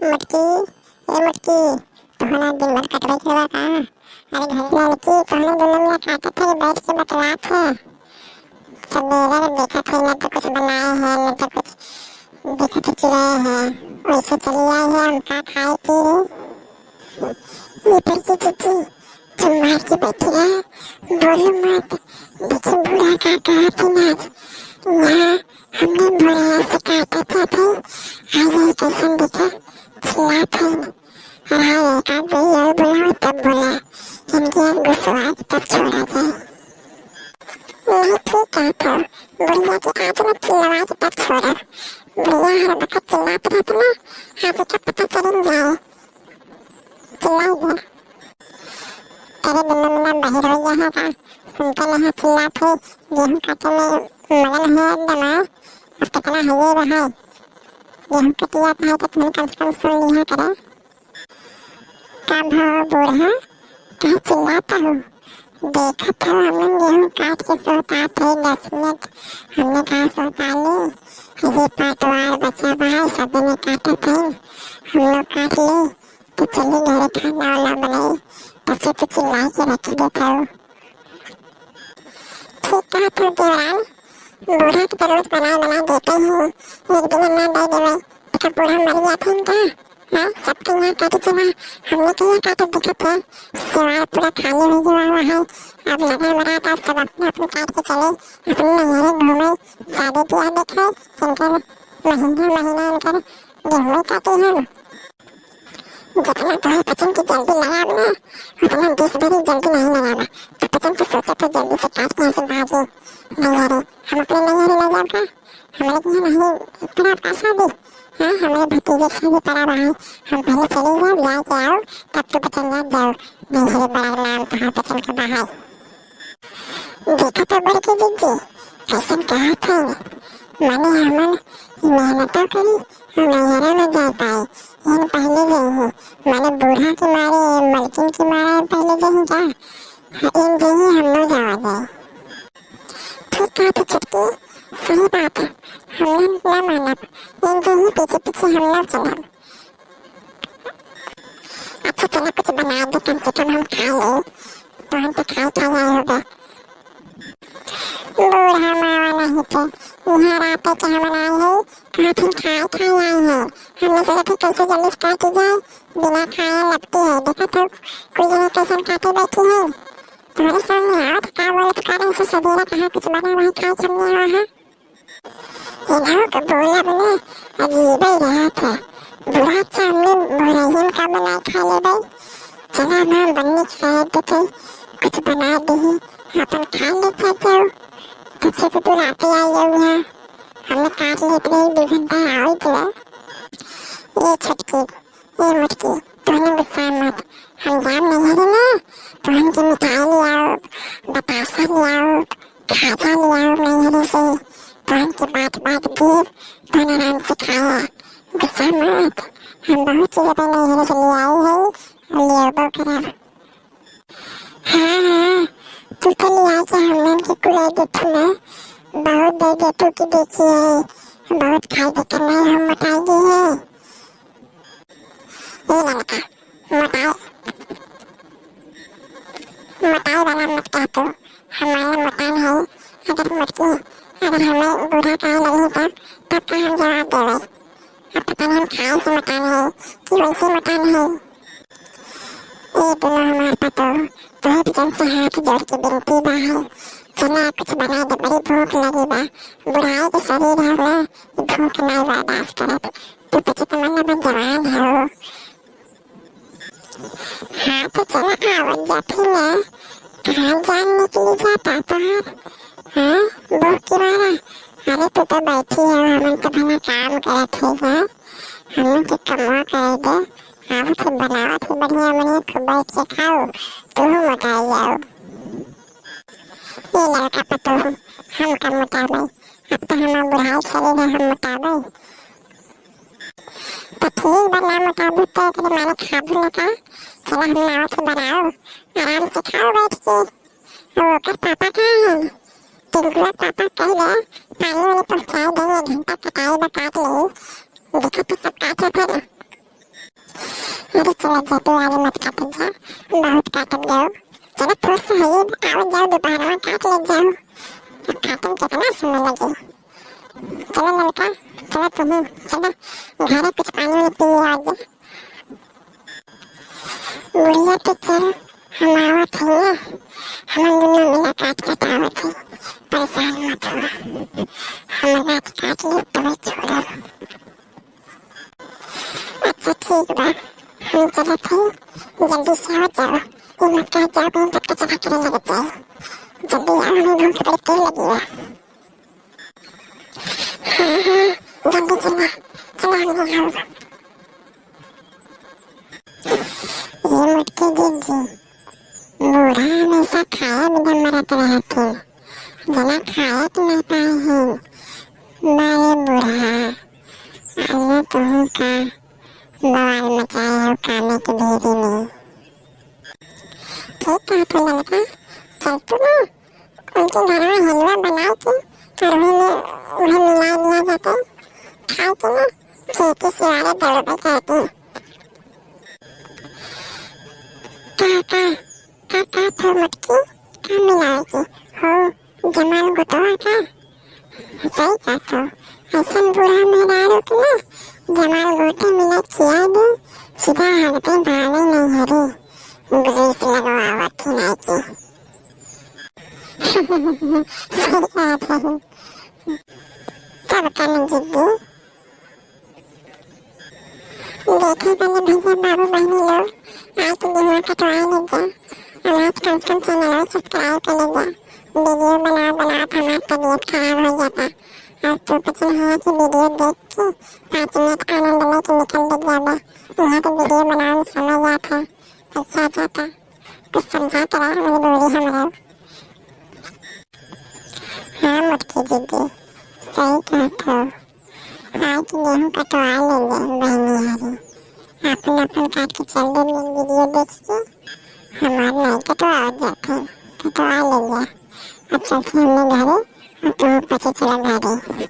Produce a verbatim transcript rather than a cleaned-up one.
मोटकी, ए मोटकी, तोहरा दिन भर कटवाई के बा का? अरे घरे लड़की, तोहने दुनो मिला काटत है, बैठ के बतलात है। सबेरे देखत है, न तो कुछ बनाए है, न तो कुछ देखत है, चिल्लाए है। वैसे चली आई है, हम का खाए पी? ये पर की चुप्पी, चुप मार के बैठी रहे, बोलो मत। देखी बूढ़ा का कहत है ना, यहाँ हमने बूढ़ा से काटत थे, आज ये कैसन दिखे, चिल्लात है। हाँ, एक आध बेरी और बुलाओ, तब बोला। इनके यहाँ गुस्सा आए, तब छोड़ा जाए। नहीं, ठीक कहत हो, बुढ़िया के आज मैं चिल्लवा के तब छोड़ा। बुढ़िया हर वक्त चिल्लात रहत ना, आज का पता चल जाए। चिल्लाई गया। तेरे दुनो मिला बहिर हो गया है का? सुनते नहीं चिल्लात है, गेहूं काटे में मगन है एकदम, हाँ? अब कितना है ये रहा है? गेहूं कटिया का है तो तुम कम से कम सुन लिया करे। का भा बूढ़ा, काहे चिल्लात हो? देखत हो, हमन गेहूं काट के सोतात है दस मिनट। हमने कहा सोता ले, ये पाटवार बचा बा है, सब में काटत है, हम लोग काट ले, तो चली घरे खाना वाला बनाई, तब से तो चिल्लाई के रख देत हो। ठीक कहत हो देवरान, बूढ़ा के तो रोज बनाए बनाए देते ही, एक दिन ना दे देवे, तो बूढ़ा मर जात है का? हाँ, सबके यहाँ काटे चला, हमने के यहाँ काटे दिखत है। सेवार पूरा खाली हो गया हुआ है। अब लगा बरात, अब सब अपने अपने काट के चले, अपने नैहरे घूमे, शादी ब्याह देखे, इनकर महीना महीना इनकर गेहूं काटे हम। जितना तोहर पचन के जल्दी लगाब ना, उतना बीस बरी जल्दी नहीं लगाबा। तो पचन के सोचत हो जल्दी से काट के यहाँ से भागे। नैहरे, हम अपने नैहरे ले जाब का? हमरे के यहाँ नहीं पड़ा का शादी? हाँ, हमरे भतीजे के शादी पड़ा बा है। हम पहले चले जाब, जाए के आओ, तब तू पचन जात जाओ। नैहरे बड़ा नाम तोहार पचन के बा है। देखा तो बड़की दीदी, कैसन कहत है, माने हमन मेहनतो करी, हम नैहरे में जाए पाए, हम पहले गए हैं, माने बूढ़ा के मारे, मलकिन के मारे पहले गए हैं क्या? हाँ, इन जइए हम लोग जावा जाए। ठीक कहत है छोटकी, सही बात है, हम लोग ना मानब, इन जइए पीछे पीछे हम लोग चलब। अच्छा चलो कुछ बना दे, कम से कम हम खा ले, तो हम तो खाए खा आए होबे। बूढ़ा मावा नहीं थे, यहाँ रात के हम आए हैं, कहाँ फिर खाए खाए आए हैं। हमने सोचा फिर कैसे जल्दी से काटी जाए, बिना खाए लपटी है। देखा तो कुल जने कैसन काटे बैठी है। तुम्हारे सामने आओ तो का बोले तो कारण से सबेरा कहाँ कुछ बना वही खाए हमने वहाँ। इन्हों के बोलब ने अजीबे रहत है। बूढ़ा सामने मोरहिन का बनाए खा लेबै। चला माँ बन्नी के साथ देखे, कुछ बना दही, अपन खा ले खाते हो। तब से तो तू राते आई हो यहाँ। हमने काट लेत रही, दो घंटा आओ इधर। ये छोटकी, ए मोटकी, तोहने गुस्सा मत, हम जाम नहीं हरी ना, तोहन के मिठाई ले आओ, बतासा ले आओ, खाजा ले आओ नहीं हरी से, तोहन के बाँट बाँट देब, तोहन आराम से खाया, गुस्सा मत, हम बहुत चीज अपने नहीं हरी से ले आई है, और ले आओ करब। हाँ, हाँ, तू तो लिया के हमन के कुलाइ देथू ना, बहुत दे देथू कि देखिए, बहुत खाए देखे नहीं हम मोटाई गई है। ए ललका, मोटाई, मोटाई वाला मत कह तू, हमारे मोटान है, अगर मोटकी, अगर हमें बूढ़ा कहे लगी तो तब का हम जवाब देवे? अब पता नहीं हम खाए से मोटान है कि वैसे मोटान है। ए दुनो हमार पतोह, तोहे बिचन से हाथ जोड़ के बिनती बा है, चला कुछ बना दे, बड़ी भूख लगी बा, बुढ़ाई के शरीर है ना, ई भूख नहीं बर्दाश्त करत, तू पचे तमन्ना बन जवान है हो। हाँ तो चला आवत जात ही ना, कहाँ जान निकली जाता तोहार, हाँ, भूख के मारा, अरे तू तो बैठी है, हमन तो भला काम करत है, हाँ? हमनी के कमवा करे दे, आवत है बनावत है बढ़िया बढ़िया, खूब बैठ के खाओ, तू मोटाई जाओ। ये ललका पतोह, हम का मोटाबै, अब तो हमार बुढ़ाई चली है, हम मोटाबै। तो ठीक बा, ना मोटाबू तो एकरे माने खाबू ना का? चला हम आवत है बनाओ, आराम से खाओ बैठ के। और ओकर पापा कहाँ हैं? टिंकुआ पापा कह दे, पानी वाले पहुँचाए दे, एक घंटा कटाई बा, काट ले। देखा तो सब काट ले फिर। चला जाते आज मत काटब जा, बहुत काटब जाओ। चला थोड़ा सा है, आओ जाओ, दोपहर में काट ले जाओ। अब काटब कितना समय लगे। चला ललका, चला तुम, चला घरे कुछ पानी वानी पी आ जा। बुढ़िया तो चल, हम आवत है ना, हम दोनों मिला काट कटावत है, परेशान मत हुआ, हम गाछ काट ले तो छोड़ो। अच्छा ठीक बा, हम चलत हई, जल्दी से आ जाओ। ई मत कह जाओ कहीं तक कचरा करे लग जाए। जल्दी आओ, हमें भूख बड़ी तेज लगी बा। हाँ, हाँ, जल्दी चला, चला हमने आओ। ये मोटकी जीजी, बूढ़ा हमेशा खाए बिना मरत रहत है, जना खाए के ना पाए हैं। बारे बूढ़ा, आइए तुहू का बवाल मचाए हो कामे के भेरी में। ठीक कहत हो ललका, चल तू ना उनके घरवा हलवा बनाए के और उहे में, उहे मिलाए दिया जाते, खाए के ना, खेती सिवारे दौड़बे करती। का, का, का, का था मोटकी, का मिलाए के हो? जमाल गोटवा का? सही कहत हो, ऐसन बूढ़ा मेहरारू के ना जमाल गोटे मिला खिया दे, सीधा हरदे भागे नहीं हरी, ग्रीस लगवावत ही नहीं की। सही कहत है। तब कन जिद्दी। देखे बने भैया बाबू बहनी लोग, आए के गेहुआ कटवाए ले जा, और आप कम से कम चैनल सब्सक्राइब कर ले जा। वीडियो बनाओ बनाओ तो हमार तबीयत खराब हो जाता। और तू पचन है कि वीडियो देख के पाँच मिनट आनंद लेके निकल दे जाबे, यहाँ पे वीडियो बनाओ में समय जाता, पैसा जाता। कुछ समझा तो रहा मजबूरी हमरा। हाँ मोटकी जीजी, सही कहत हो। आए के गेहूँ कटवा ले ले बहनी हरी। अपन अपन काट के चल दे, वीडियो देख के। हमार नहीं कटवा जाते, कटवा ले ले। अब चलते हमने घरे, और तू पचे चला घरे।